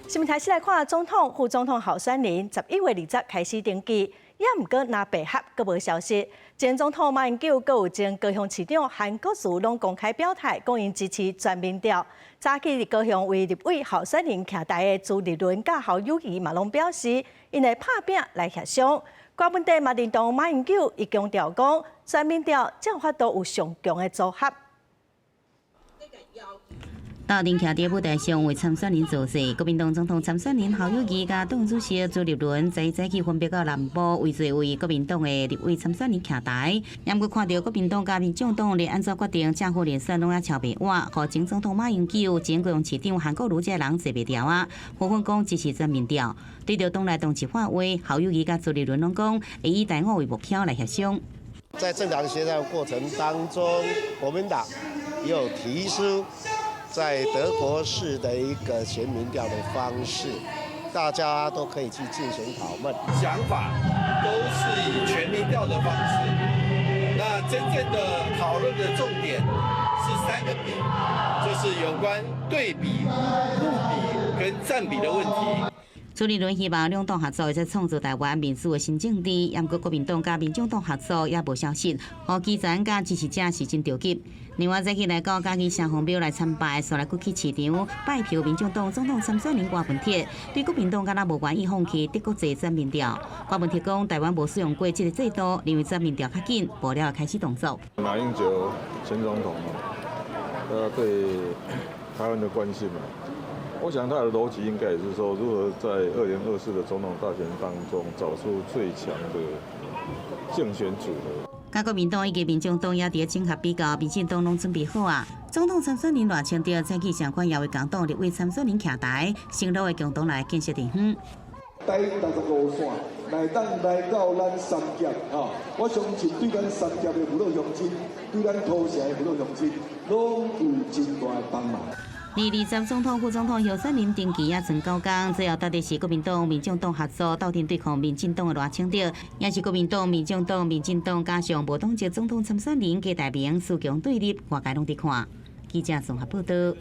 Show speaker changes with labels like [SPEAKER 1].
[SPEAKER 1] 新聞開始來看，總統、副總統候選人11月20開始登記，也毋過藍白合閣無消息。前總統馬英九閣有前高雄市長韓國瑜攏公開表態，講𪜶支持全民調。早起佇高雄為立委候選人徛台的朱立倫佮侯友宜嘛攏表示，𪜶會拍拚來協商。郭文帝嘛認同馬英九，伊強調講，全民調才有法度有上強的組合。
[SPEAKER 2] 鬥陣徛佇舞台上為參選人造勢，國民黨總統參選人侯友宜佮黨主席朱立倫昨早起分別到南部為這位國民黨的立委參選人徛台。毋過看著國民黨佮民進黨連按怎決定正副連選攏猶敲袂倚，予前總統馬英九、前高雄市長韓國瑜這人坐袂牢啊！紛紛講支持全民調。對著黨內同質化話，侯友宜佮朱立倫攏講會以台五為目標來協商。
[SPEAKER 3] 在政黨協商過程當中，國民黨也有提出在德國式的一個全民調的方式，大家都可以去進行討論。
[SPEAKER 4] 想法都是以全民調的方式。那真正的討論的重點是三個比，就是有關對比、互比跟佔比的問題。
[SPEAKER 2] 朱立倫希望兩黨合作會使創造台灣民主的新政治，毋過國民黨佮民進黨合作猶無消息，予基層佮支持者是真著急。另外，早起來到嘉義城隍廟來參拜，煞來閣去市場拜票民進黨總統參選人柯文哲，對國民黨敢若無願意放棄德國制全民調。柯文哲講，台灣無使用過這個制度，認為全民調較緊，無了會開始動作。
[SPEAKER 5] 馬英九前總統他對台灣的關心嘛。我想他的邏輯應該也是說，如何在2024的總統大選當中找出最強的競選組合。
[SPEAKER 2] 佮國民黨以及民進黨也佇整合比較，民進黨攏準備好啊。總統參選人賴清德早起上款也為共黨立委參選人徛台，承諾會共同來建設地方。
[SPEAKER 6] 台65線來當來到咱三峽，吼，我相信對咱三峽的父老鄉親，對咱土城的父老鄉親，攏有真大的幫忙。
[SPEAKER 2] 二十總統、副總統候選人登記也賰九工，最後到底是國民黨、民進黨合作鬥陣對抗民進黨的賴清德，抑是國民黨、民進黨、民進黨加上無黨籍總統參選人郭台銘，勢強對立，外界攏佇看。記者綜合報道。